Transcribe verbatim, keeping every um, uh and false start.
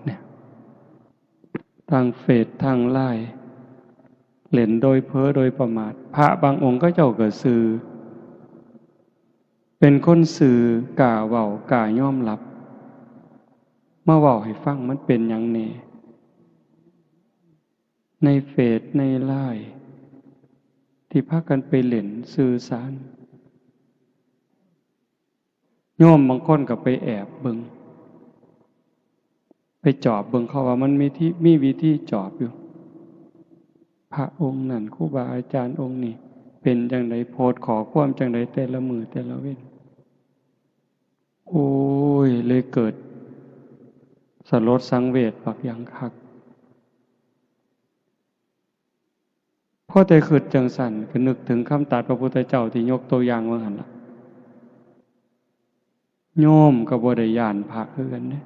เนี่ย ทางเฟซ ทางไลน์ เล่นโดยเผลอโดยประมาท พระบางองค์เขาเจ้าก็ซื่อ เป็นคนซื่อ กล้าเว้า กล้ายอมรับ มาเว้าให้ฟัง มันเป็นหยังแน่ ในเฟซ ในไลน์ ที่พากันไปเล่นสื่อสาร โยมบางคนก็ไปแอบเบิ่ง ไปจอบเบิ่ง เขาว่ามันมีที่ มีวิธีจอบอยู่ พระองค์นั่น ครูบาอาจารย์องค์นี้ เป็นจั่งใด โพสต์ข้อความจั่งใด แต่ละมื้อแต่ละเว็น โอ้ย เลยเกิดสลดสังเวชบักอย่างคัก พอแต่คิดจั่งซั้น ก็นึกถึงคำตรัสพระพุทธเจ้าที่ยกตัวอย่างว่าหั่นล่ะ โยมก็บ่ได้ย้านพระคือกันเด้